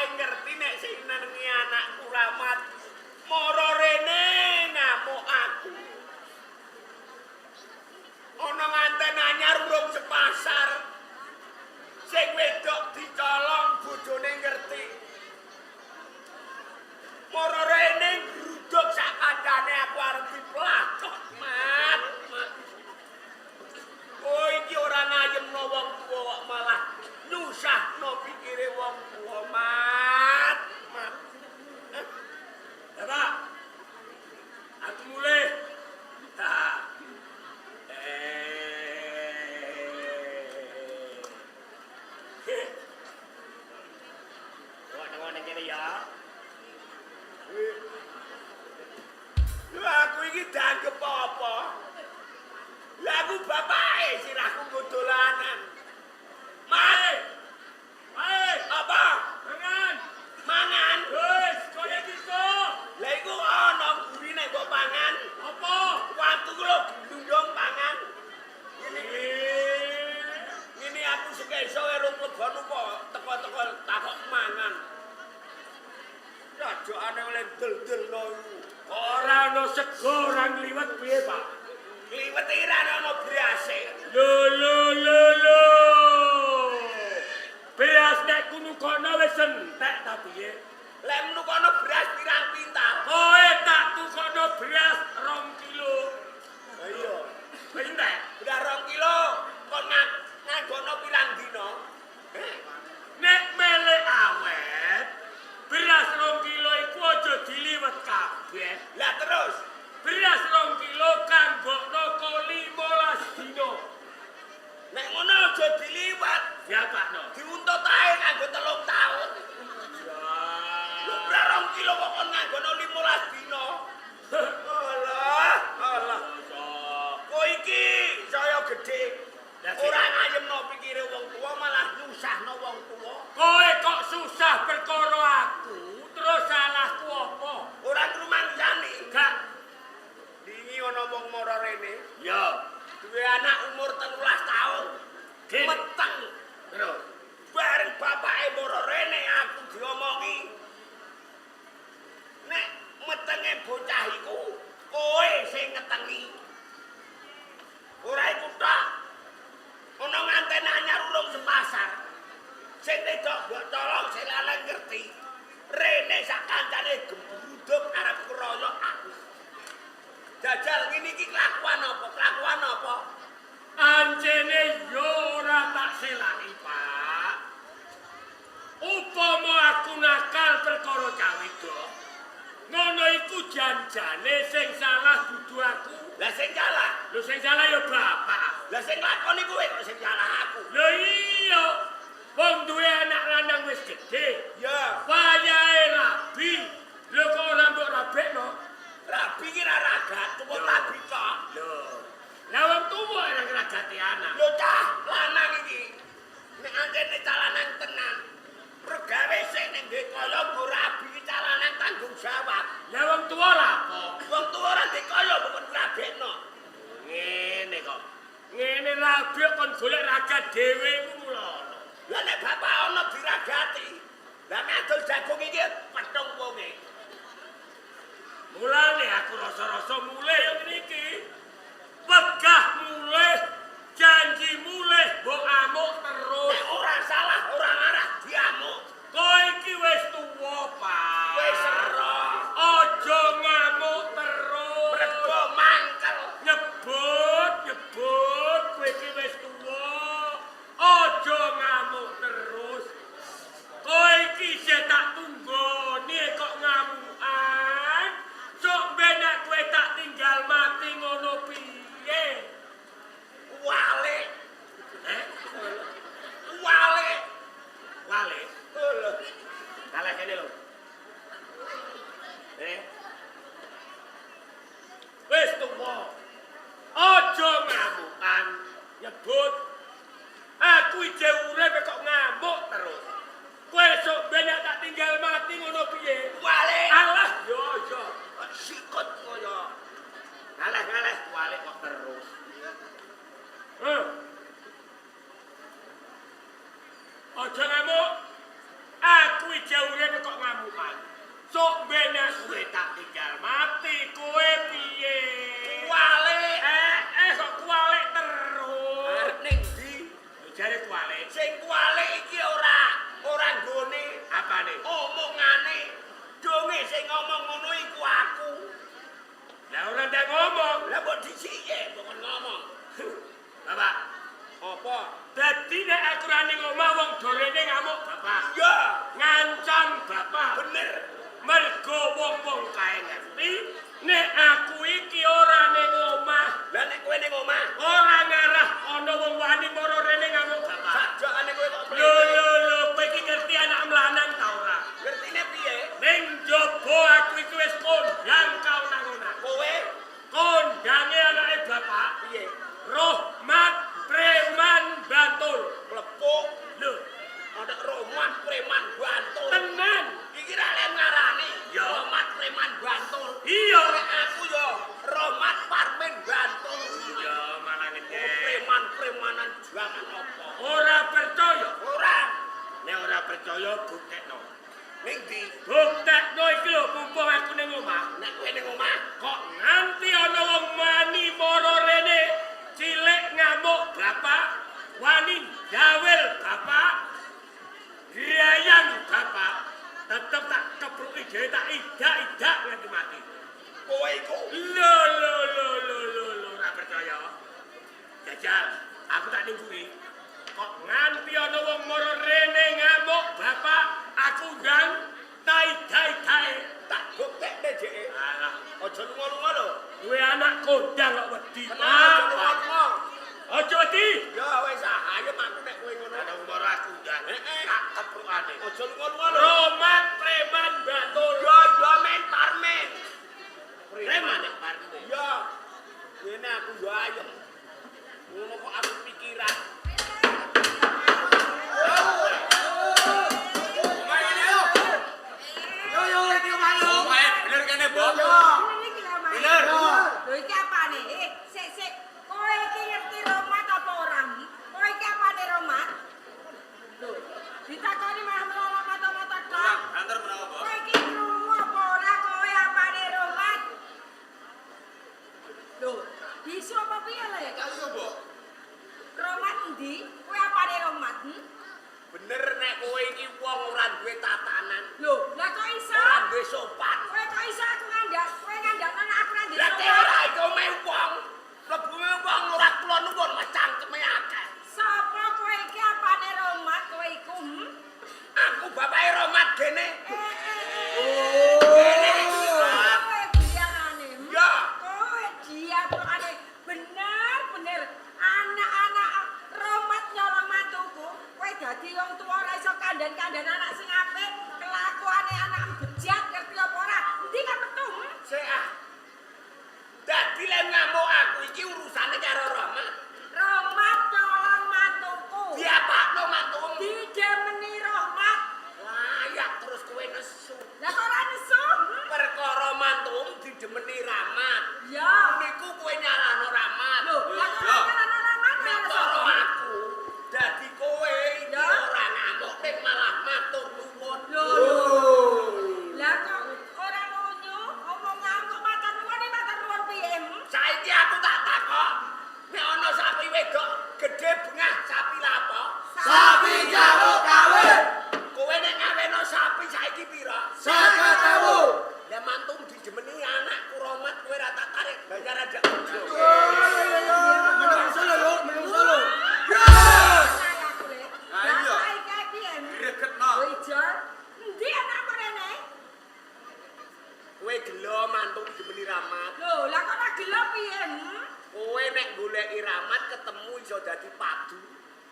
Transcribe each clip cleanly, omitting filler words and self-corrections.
bapake ngerti nek sing nenengi anakku Rahmat mara rene ngamuk aku. Ana nganten anyar urung sepasar. Sing wedok dicolong bojone ngerti. Mara rene gruduk sak kancane aku arep diplacok, Mat. Mat. Oh iki ora ngayemno wong tuwa kok malah nyusahno pikire wong tuwa, Mat. Mat. Ya, Pak. Aku mulih. Ha. Eh. Tengok-tengok ning kene ya. Lho aku iki dianggep apa? Lah aku bapake sirahku nggo dolanan. Mat, Hei, apa? mangan. Mangan. Wis, kaya iso. Lah iku ana gurine mbok pangan. Apa? Watu ku lho glundung pangan. Ngene Eh. ngene aku sekeso karo mlebon apa teko-teko takok mangan. Rajokane oleh del-delno iku. Ora ana sego ora ngliwet piye, Pak? Kliwet iki ra ana berase. Lho lho lho lho. Beras nek kunukono wis entek ta piye? Lek menukono beras pirang pintal? Kowe tak tukono beras 2 kilo. Lah iya. Wis entek. Beras 2 kilo kon nganggono pirang dina? Eh, Nek melek awet, beras 2 kilo iku aja diliwet kabeh. Lah terus Beras 2 kilo kanggokno ko 15 dina. nek ngono aja diliwat, Diapakno? diuntut ae nganggo 3 taun. Lho beras 2 kilo kok kon nganggono 15 dina. Alah, alah. Kowe iki saya gedhe. Ora ngayemno pikire wong tuwa malah nyusahno wong tuwa. Kowe kok susah perkara aku, terus salahku apa? Ora ngrumangsani. Gak. Wingi ana wong mara rene, Ya. duwe anak umur 13 taun. Gini. Meteng. Terus. Bareng bapake mara rene aku diomongi. Nek metenge bocah iku kowe sing ngetengi. Ora iku tok. Ana nganten anyar urung sepasar. Sing wedok mbok colong sing lanang ngerti. Rene sak kancane gembruduk arep ngeroyok aku. Jajal ngene iki kelakuan apa? Kelakuan apa? Ancene yo ora tak selaki, Pak. Upama aku nakal perkara cah wedok, ngono iku janjane sing salah dudu aku. Lah sing salah, Lho sing salah ya bapak. lah sing lakoni kowe kok sing salah aku. Lho iya, wong duwe anak lanang wis gedhe, Ya, wayahe rabi. Lho kok ora mbok rabekno? rabi ki ra ragat, cukup rabi tok. Lho, lah wong tuwa ora ngragati anak. Lho cah lanang iki. Nek ancene cah lanang tenan, regawe sik ning ndek kaya nggo rabi ki cah lanang tanggung jawab. Lah wong tuwa lha apa? Wong tuwa ora ndek kaya mbok rabekno. Ngene kok. Ngene rabi kon golek ragat dhewe iku mula ana. Lah nek bapak ana diragati, lah nek adol jagung iki petung wonge. Mulane aku rasa-rasa mulih yo ngene iki. Wegah mulih, janji mulih mbok amuk terus. Nek ora salah, ora ngarah diamuk. Kowe iki wis tuwa, Pak. Wis ero. Aja ngamuk terus. Mergo mangkel. Nyebut, nyebut kowe iki wis tuwa. Aja ngamuk terus. Kowe iki isih tak tunggoni kok ngamukan. Sok ben nek kowe tak tinggal mati ngono piye? Wale, Eh, wale. wale. Lho, Kalah kene lho. Eh. Wis tuwa. Aja ngamukan, nyebut. Aku ijeh urip kok ngamuk terus. Kowe sok ben nek tak tinggal mati ngono piye? Wale. Alah yo yo. Sikut kaya. Ngalah-ngalah wale kok terus. Heh. Aja ngamuk. Aku ijek urip kok ngamukan. Sok ben aku tak tinggal mati, kowe piye? Kuwalik. Kok kuwalik terus. Arep ning ndi? Jare kuwalik. Sing kuwalik iki ora ora nggone Apane? Omongane. Donge sing ngomong ngono iku aku. Lah ora ndak ngomong. Lah mbok dhisike mbok kon ngomong. Bapak, Apa? Dadi nek aku ora ning omah wong dorene ngamuk bapak. Iya, Ngancam bapak. Bener. Mergo wong-wong kae ngerti nek aku iki ora ning omah, Lah nek kowe ning omah, ora ngarah ana wong wani mara rene ngamuk bapak. Sajakane kowe kok Lho lho lho, kowe iki ngerti anak lanang ta ora? Ngertine piye? Ning njaba aku iki wis kondang kaunang-unang. Kowe Kondange anake bapak, piye? Rohmat Preman Bantul. Klepuk. Lho, Ana Rohmat Preman Bantul. Tenan. Iki ra lem ngarani. Ya. Rohmat Preman Bantul. Iya. Nek aku yo Rohmat Parmen Bantul. Ya malah ngene. Preman-premanan jangan apa. Ora percaya. Ora. Nek ora percaya buktekno. Ning ndi? Buktekno iki lho mumpung aku ning omah. Nek kowe ning omah, Kok nganti ana wong wani mara rene cilik ngamuk bapak, wani jawel bapak, grayang bapak, tetep tak kepruki dhewe tak idak-idak nganti mati. Kowe iku Lho lho lho lho lho lho, ora percaya. Jajal, aku tak ning mburi. Kok nganti ana wong mara rene ngamuk bapak, aku ndang tak idak-idake. Tak buktekne jeke. Alah, Aja lunga-lunga lho. Duwe anak kondang kok wedi. Tenang aja lunga-lunga. Aja wedi. Ya wis ah, ayo aku nek kowe ngono. Ana mara aku ndang. Heeh. Tak keprukane. Aja lunga-lunga lho. Romat preman Bantul. Ya ya men parmen. Preman nek parmen. Ya. Ngene aku yo ayem. Ngono kok aku pikiran. Yo yo iki omahe. Omahe bener kene, Mbok. Bener iki lho, Mas. Bener. Lho iki apane? Eh, sik sik. Kowe iki ngerti Romat apa ora? Kowe iki apane Romat? Lho, ditakoni malah melolong mata-mata tok. Kantor menawa, Mbok? Kowe iki krungu apa ora kowe apane Romat? Lho, bisu apa piye le? Kali yo, Mbok. Romat endi? Kowe apane Romat? Hmm? Bener nek kowe iki wong ora duwe tatanan, Lho, lah kok iso? Ora duwe sopan. Kowe kok iso aku ngandhak, kowe ngandhakno nek aku ora duwe Lah te sopan? ora iki omahe wong. Mlebu wong ora kula nuwun mas cangkeme akeh. Sapa kowe iki apane Romat kowe iku? Hmm? Aku bapake Romat gene. Eh, eh, eh. Gene. Kowe diangane. Ya. Kowe diapokane bener bener anak-anak Romat nyolong mantuku. Kowe dadi wong tuwa ora iso kandhan-kandhan anak sing apik, kelakuane anak bejat ngerti apa ora? Endi kan metu? Hmm? Sik ah. Dadi lek ngamuk aku iki urusane karo Romat. Romat nyolong mantuku. Diapakno mantumu? Didemeni Romat. Layak terus kowe nesu. Lah kok ora nesu? Hmm? Perkara mantumu didemeni Ramat. Ya. Niku kowe nyalahno Ramat. Lho, lah kok ora nyalahno Ramat? Nek cara aku, dadi kowe iki Ya. ora ngamuk ning malah matur nuwun. Lho. Lah kok ora lunyu, omongan kok matur nuwun iki matur nuwun piye? Hmm? Saiki aku tak takok, nek ana sapi wedok gedhe bengah sapi lapo? Sapi jaluk kawin. Kowe nek ngaweno sapi saiki pira? 50.000. Lah mantum didemeni anakku Romat kowe ora tak tarik bayar aja. Menungso lho, Lho, menungso lho. Yes. Saya aku le. Lah Lah iya. saiki piye? Gregetno. Lho ijol, endi anakmu rene? Kowe gelo mantum didemeni Ramat. Lho, lah kok ora gelo piye? Hmm? Kowe nek goleki Ramat ketemu iso dadi padu.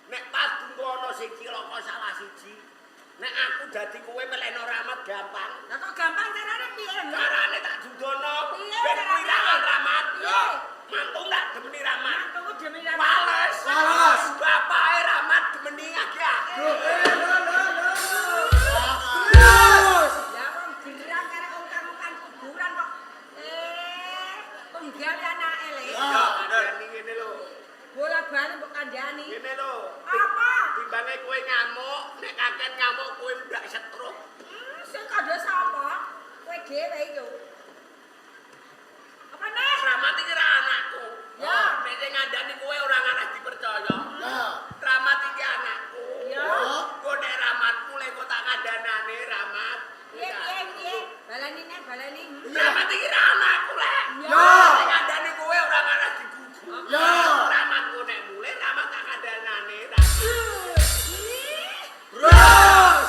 Nek padu engko ana sing cilaka salah siji. Nek aku dadi kowe melehno Ramat gampang. Lah kok gampang carane piye? Hmm? Carane tak judono Piye ben carane? wirangan Ramat. Piye? Mantu tak demeni Ramat. Mantuku demeni Ramat. Males. Males. Bapake Ramat demeni akeh. Lho, eh, lho, lho, lho. Yes. Lah wong gerang karo ongkang-ongkang kuburan kok. Eh, tunggal anake le. Ya, kandhani ngene lho. Bola bali mbok kandhani. Ngene lho. Apa? Timbange kowe ngamuk, nek kaken ngamuk kowe ndak stroke. dhewe iku. Apa neh? Rahmat iki ra anakku. Ya. Nek sing ngandani kowe ora ngarah dipercaya. Ya. Rahmat iki anakku. Ya. Kok nek Rahmat mulai kok tak kandhanane Rahmat. Piye piye piye? Baleni neh, baleni. Rahmat iki ra anakku lek. Ya. Sing ngandani kowe ora ngarah digugu. Ya. Rahmat ku nek mulai Rahmat tak kandhanane Rahmat. Ih. Bros.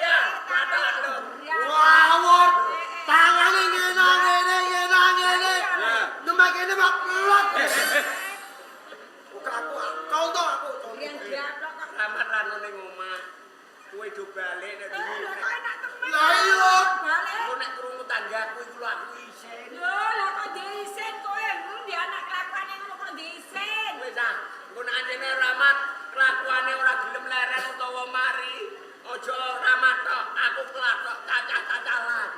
Ya, batal lho. Ngawur. Tangane ngene ngene ngene ngene. Nemek kene mak plak. Bukan aku, contoh aku. Yang diaplok kok. Rahmat rano ning omah. Kowe do balik nek Eh, lho kok enak temen. Lah iya. Balik. Aku nek krungu tanggaku iku lho aku isin. Lho, lah kok diisin kowe? Di anak kelakuane ngono kok diisin. Wis ah, engko nek anjene Rahmat kelakuane ora gelem leren utawa mari, aja Rahmat tok, aku klathok cacah-cacahan.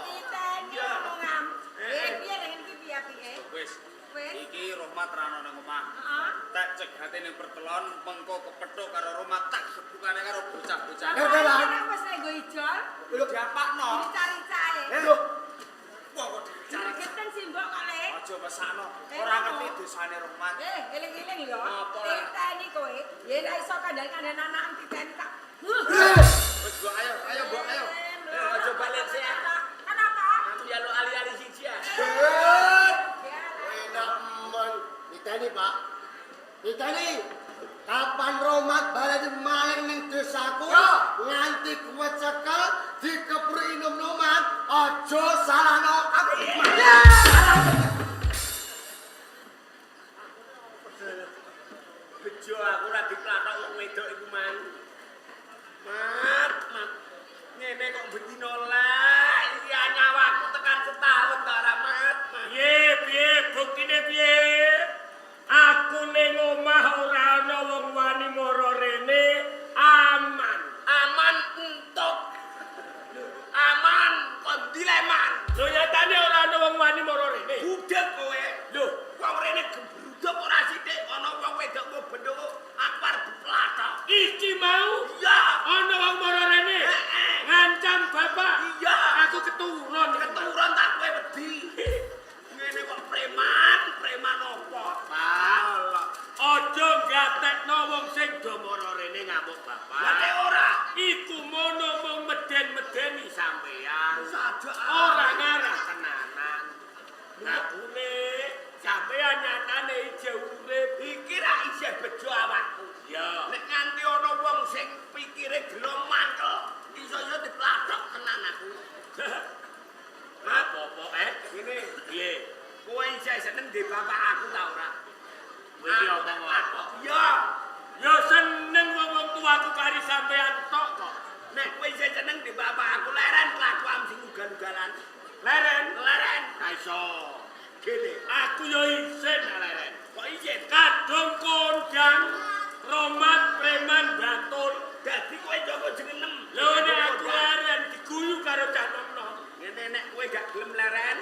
Titeni omongam. Piye dengan iki piye apike? Wis. Wis. Iki Rohmat ra ono nang omah. Heeh. Tak cegate ning pertelon mengko kepethuk karo Rohmat tak gebukane karo bocah-bocah. Ngerti lah. Nek wis nggo ijol, Lho, Diapakno? dicari-cari. lho. Wong kok dicari. Gregeten sih mbok kok le. Aja mesakno. Eh, Ora apa? ngerti dosane Rohmat. Eh, eling-eling lho. Apa lah? Titeni kowe. Ya nek iso kandhan-kandhan anak titeni tak. Wis mbok ayo, ayo mbok ayo. Eh, aja balik sih, ah. Kenapa? Aku njaluk ali-ali siji ah. Eh. Ya. Enak men. Diteni, Pak. Diteni. Kapan Romat balik maling ning desaku nganti kuwe cekel dikepruki nom-noman, aja salahno aku. Ya. Bejo aku ora diklathok wong wedok iku man. Mat, mat. Ngene kok bendina lah, iki nyawaku tekan setahun ta ora mat. Mat. Piye piye buktine piye? Aku ning omah ora ana wong wani mara rene aman. Aman entuk. Aman kon dileman. Lho nyatane ora ana wong wani mara rene. Budek kowe. Lho, Wong rene gebruduk ora sithik ana wong wedok mbok bendho aku arep diplathok. iki mau Iya. ana wong mara rene. Heeh. Ngancam bapak. Iya. Aku keturun. Keturun tak kowe wedi. Ngene kok preman, preman opo? Pak, aja gatekno wong sing do mara rene ngamuk bapak. Lah nek ora Iku mono mung meden-medeni sampeyan. Sajak Ora ngarah tenanan. Ngakune sampeyan nyatane ije urip. Iki ra isih bejo awakku. Ya. Nek nganti ana wong sing pikire gelo mangkel, iso-iso diplathok tenan aku. Apa-apa eh? Ngene, Piye? kowe isih seneng di bapak aku ta ora? Kowe iki omong apa? Iya. Ya seneng wong-wong tuaku kari sampeyan tok kok. Nek kowe isih seneng di bapak aku leren kelakuan sing ugal-ugalan. Leren, Leren. ra iso. Gene. Aku yo isin leren. Kok isin? Kadung kondang Romat preman Bantul. Dadi kowe jaga jeneng. Lho nek aku leren diguyu karo cah nom-nom. Ngene nek kowe gak gelem leren,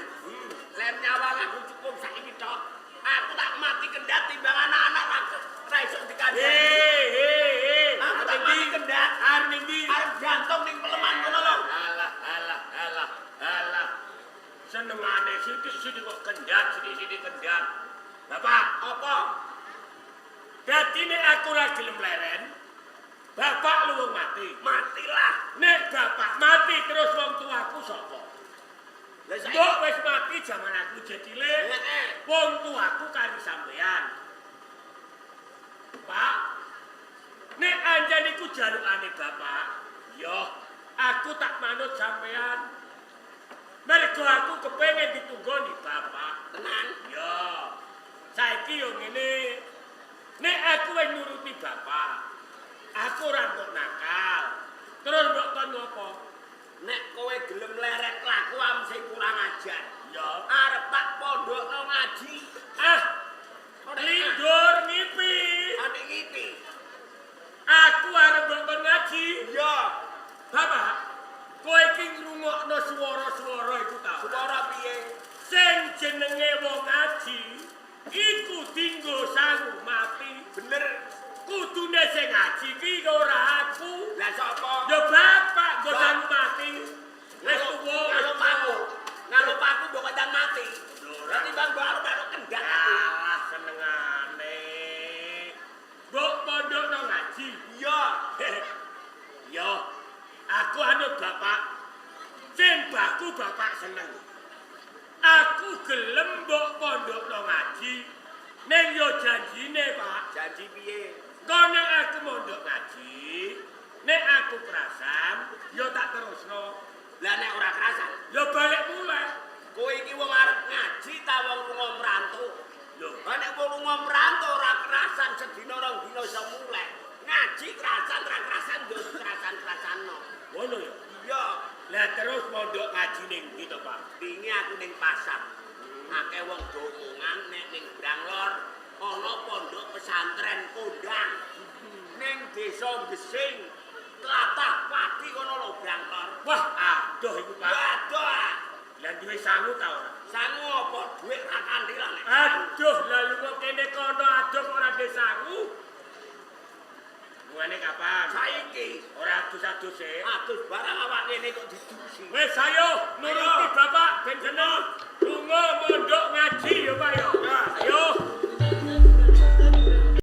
ler nyawang aku cukup saiki tok. Aku tak mati kendhat timbang anak-anak ra iso dikandhani. Hei, hei, hei. Aku tak mati kendhat. Arep ning ndi? Arep gantung ning peleman ngono lho. Alah, alah, alah, alah. Senengane sithik-sithik kok kendhat, sithik-sithik kendhat. Bapak, Apa? dadi nek aku ora gelem leren, bapak luwung mati. Matilah. Nek bapak mati terus wong tuaku sapa? Lah saiki Mbok wis mati jaman aku jek cilik. Heeh. Wong tuaku kari sampean. Pak, nek anjen iku jalukane bapak, yo aku tak manut sampean. Mergo aku kepengin ditunggoni bapak. Tenan. Yo. Saiki yo ngene. Nek aku wis nuruti bapak, aku ora mbok nakal. Terus mbok kon ngopo? Nek kowe gelem leren kelakuan sing kurang ajar, Yo. arep tak pondokno ngaji. Ah, lindur ngipi. Adik ngipi. Aku arep mbok kon ngaji. Iya. Bapak, kowe iki ngrungokno swara-swara iku ta? Swara piye? Sing jenenge wong ngaji iku dinggo sangu mati. Bener. Kudune sing ngaji ki ora aku. Lah sapa? Ya bapak nggo sangu mati. Wis tuwa. Aku anut bapak. Sing baku bapak seneng. Aku gelem mbok pondokno ngaji. Ning yo janjine, Pak. Janji piye? Engko nek aku mondok ngaji, nek aku kerasan, yo tak terusno. Lah nek ora kerasan, Yo balik mulai. Kowe iki wong arep ngaji ta wong lunga mrantau? Lho, Lah nek wong lunga mrantau ora kerasan sedina rong dina iso mulai. Ngaji kerasan ra kerasan yo kerasan-kerasanno. Ngono ya. Iya, Lah terus mondok ngaji ning ndi to, Pak? Wingi aku ning pasar. Akeh wong do omongan nek ning Branglor ana pondok pesantren kondang. Ning desa Gesing, tlatah Pati kono lho Branglor. Wah, adoh iku, Pak. Waduh, ah. Lah duwe sangu ta ora? Sangu apa dhuwit ra kandilan nek. Aduh, lah lunga kene kono adoh kok ora duwe sangu. Lungane kapan? Saiki Ora adus-adus sik. Adus barang awak ngene kok didusi. Wis ayo nuruti bapak ben seneng. Lunga mondok ngaji ya, Pak ya.